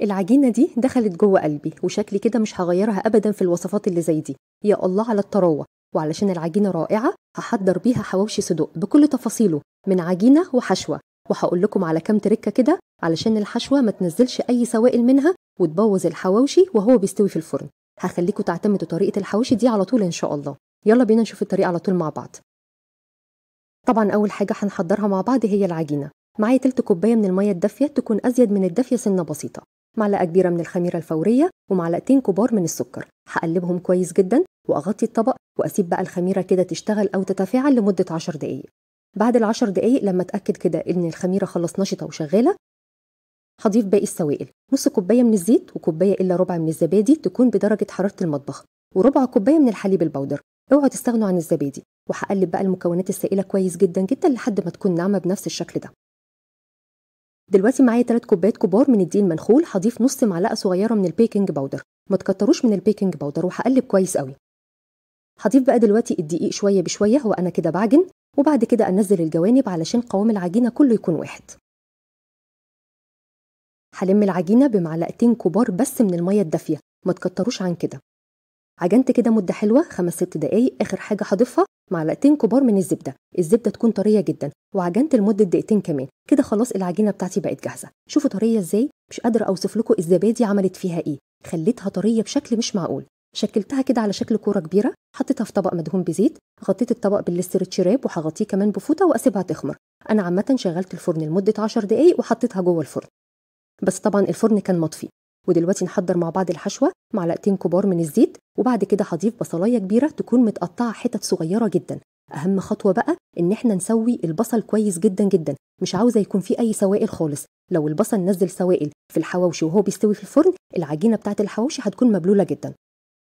العجينة دي دخلت جوه قلبي وشكلي كده مش هغيرها أبدا في الوصفات اللي زي دي. يا الله على الطراوة. وعلشان العجينة رائعة هحضر بيها حواوشي صدق بكل تفاصيله من عجينة وحشوة، وهقول لكم على كام تركة كده علشان الحشوة ما تنزلش أي سوائل منها وتبوظ الحواوشي وهو بيستوي في الفرن. هخليكم تعتمدوا طريقة الحواوشي دي على طول إن شاء الله. يلا بينا نشوف الطريقة على طول مع بعض. طبعا أول حاجة هنحضرها مع بعض هي العجينة. معايا تلت كوباية من المية الدافية، تكون أزيد من الدافية سنة بسيطة، معلقة كبيرة من الخميرة الفورية، ومعلقتين كبار من السكر. هقلبهم كويس جدا وأغطي الطبق وأسيب بقى الخميرة كده تشتغل أو تتفاعل لمدة 10 دقايق. بعد ال10 دقايق لما أتأكد كده إن الخميرة خلاص نشطة وشغالة، هضيف باقي السوائل، نص كوباية من الزيت وكوباية إلا ربع من الزبادي تكون بدرجة حرارة المطبخ، وربع كوباية من الحليب البودر. اوعوا تستغنوا عن الزبادي. وهقلب بقى المكونات السائلة كويس جدا جدا لحد ما تكون ناعمة بنفس الشكل ده. دلوقتي معايا 3 كوبايات كبار من الدقيق المنخول، هضيف نص معلقة صغيرة من ال baking powder، ما تكتروش من ال baking powder، وهقلب كويس قوي. هضيف بقى دلوقتي الدقيق شوية بشوية وأنا كده بعجن، وبعد كده أنزل الجوانب علشان قوام العجينة كله يكون واحد. هلم العجينة بمعلقتين كبار بس من المية الدافية، ما تكتروش عن كده. عجنت كده مدة حلوة 5-6 دقايق. آخر حاجة هضيفها معلقتين كبار من الزبدة، الزبدة تكون طرية جدا، وعجنت لمدة دقيقتين كمان. كده خلاص العجينة بتاعتي بقت جاهزة. شوفوا طرية ازاي، مش قادرة اوصف لكم الزبادي عملت فيها ايه، خليتها طرية بشكل مش معقول. شكلتها كده على شكل كورة كبيرة، حطيتها في طبق مدهون بزيت، غطيت الطبق بال stretch wrap وهغطيه كمان بفوطة واسيبها تخمر. انا عامة شغلت الفرن لمدة 10 دقايق وحطيتها جوه الفرن، بس طبعا الفرن كان مطفي. ودلوقتي نحضر مع بعض الحشوة. معلقتين كبار من الزيت، وبعد كده هضيف بصلاية كبيرة تكون متقطعة حتت صغيرة جدا. أهم خطوة بقى إن احنا نسوي البصل كويس جدا جدا، مش عاوزة يكون فيه أي سوائل خالص. لو البصل نزل سوائل في الحواوشي وهو بيستوي في الفرن، العجينة بتاعت الحواوشي هتكون مبلولة جدا.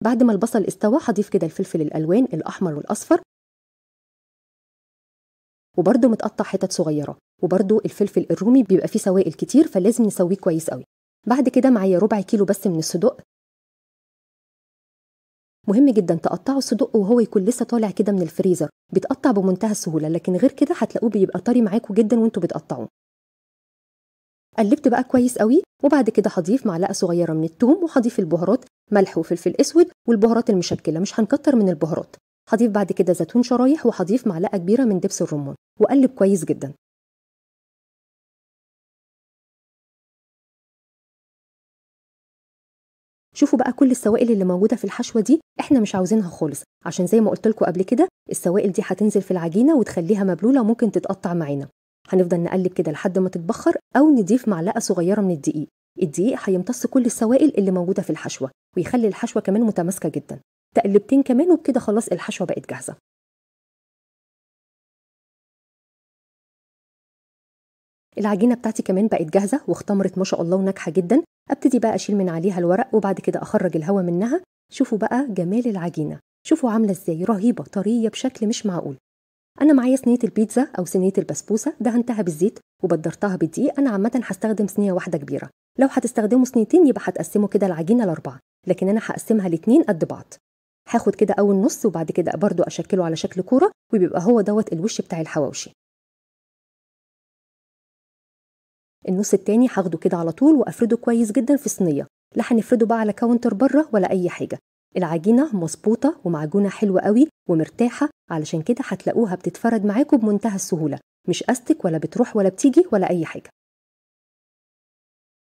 بعد ما البصل استوى هضيف كده الفلفل الألوان الأحمر والأصفر، وبرده متقطع حتت صغيرة. وبرده الفلفل الرومي بيبقى فيه سوائل كتير فلازم نسويه كويس قوي. بعد كده معايا ربع كيلو بس من الصدق. مهم جدا تقطعوا الصدق وهو يكون لسه طالع كده من الفريزر، بيتقطع بمنتهى السهولة، لكن غير كده هتلاقوه بيبقى طري معاكم جدا وانتوا بتقطعوه. قلبت بقى كويس قوي، وبعد كده هضيف معلقه صغيرة من الثوم، وهضيف البهارات، ملح وفلفل اسود والبهارات المشكلة، مش هنكتر من البهارات. هضيف بعد كده زيتون شرايح، وهضيف معلقه كبيرة من دبس الرمان، وقلب كويس جدا. شوفوا بقى كل السوائل اللي موجودة في الحشوة دي احنا مش عاوزينها خالص، عشان زي ما قلت لكم قبل كده السوائل دي هتنزل في العجينة وتخليها مبلولة وممكن تتقطع معانا. هنفضل نقلب كده لحد ما تتبخر، او نضيف معلقة صغيرة من الدقيق. الدقيق هيمتص كل السوائل اللي موجودة في الحشوة ويخلي الحشوة كمان متماسكة جدا. تقلبتين كمان وبكده خلاص الحشوة بقت جاهزة. العجينة بتاعتي كمان بقت جاهزة واختمرت ما شاء الله وناجحة جدا. ابتدي بقى اشيل من عليها الورق وبعد كده اخرج الهواء منها. شوفوا بقى جمال العجينة، شوفوا عاملة ازاي، رهيبة، طرية بشكل مش معقول. انا معايا صينية البيتزا او صينية البسبوسة، دهنتها بالزيت وبدرتها بالدقيق. انا عامة هستخدم صينية واحدة كبيرة، لو هتستخدموا صينيتين يبقى هتقسموا كده العجينة ل4، لكن انا هقسمها ل2 قد بعض. هاخد كده اول نص وبعد كده برضو اشكله على شكل كورة، وبيبقى هو دوت الوش بتاع الحواوشي. النص التاني هاخده كده على طول وافرده كويس جدا في صينية، لا هنفرده بقى على counter بره ولا اي حاجة. العجينة مظبوطة ومعجونه حلوة قوي ومرتاحه، علشان كده هتلاقوها بتتفرد معاكم بمنتهى السهولة، مش استك ولا بتروح ولا بتيجي ولا اي حاجة.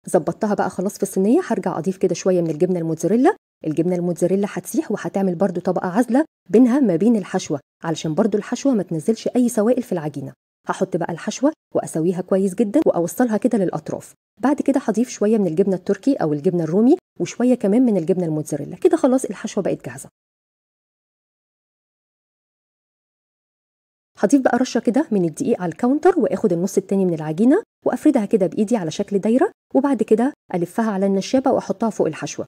ظبطتها بقى خلاص في الصينية. هرجع اضيف كده شوية من الجبنة الموتزاريلا. الجبنة الموتزاريلا هتسيح وهتعمل برده طبقه عازله بينها ما بين الحشوه، علشان برده الحشوه ما تنزلش اي سوائل في العجينة. هحط بقى الحشوه واسويها كويس جدا واوصلها كده للاطراف. بعد كده هضيف شوية من الجبنة التركي او الجبنة الرومي، وشوية كمان من الجبنة الموتزاريلا. كده خلاص الحشوه بقت جاهزة. هضيف بقى رشه كده من الدقيق على ال counter، واخد النص التاني من العجينة وافردها كده بايدي على شكل دايرة، وبعد كده الفها على النشابه واحطها فوق الحشوه.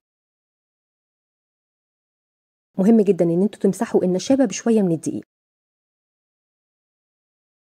مهم جدا ان انتوا تمسحوا النشابه بشوية من الدقيق.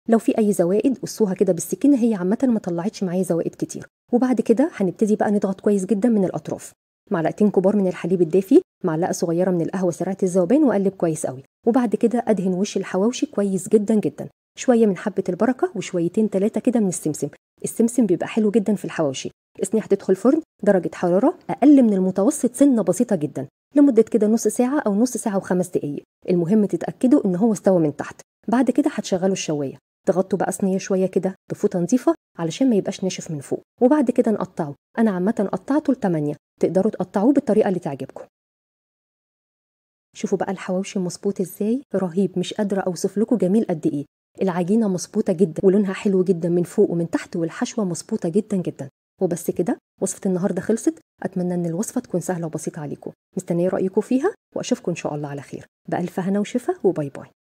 لو في اي زوائد قصوها كده بالسكينة، هي عامة ما طلعتش معايا زوائد كتير. وبعد كده هنبتدي بقى نضغط كويس جدا من الاطراف. معلقتين كبار من الحليب الدافي، معلقه صغيرة من القهوة سريعة الذوبان، واقلب كويس قوي. وبعد كده ادهن وش الحواوشي كويس جدا جدا، شوية من حبه البركة وشويتين 3 كده من السمسم. السمسم بيبقى حلو جدا في الحواوشي. الصينية هتدخل فرن درجه حرارة اقل من المتوسط سنة بسيطة جدا لمدة كده نص ساعة او نص ساعة و5 دقائق. المهم تتاكدوا ان هو استوى من تحت. بعد كده هتشغلوا الشوايه، تغطوا بقى صينية شوية كده بفوطه نظيفة علشان ما يبقاش ناشف من فوق، وبعد كده نقطعه. انا عامة قطعته ل8، تقدروا تقطعوه بالطريقة اللي تعجبكم. شوفوا بقى الحواوشي مظبوط ازاي، رهيب، مش قادرة اوصف لكم جميل قد ايه. العجينة مظبوطة جدا ولونها حلو جدا من فوق ومن تحت، والحشوه مظبوطة جدا جدا. وبس كده وصفه النهارده خلصت. اتمنى ان الوصفة تكون سهلة وبسيطة عليكم. مستنيه رايكم فيها، واشوفكم ان شاء الله على خير. بالف هنا وشفا، و bye bye.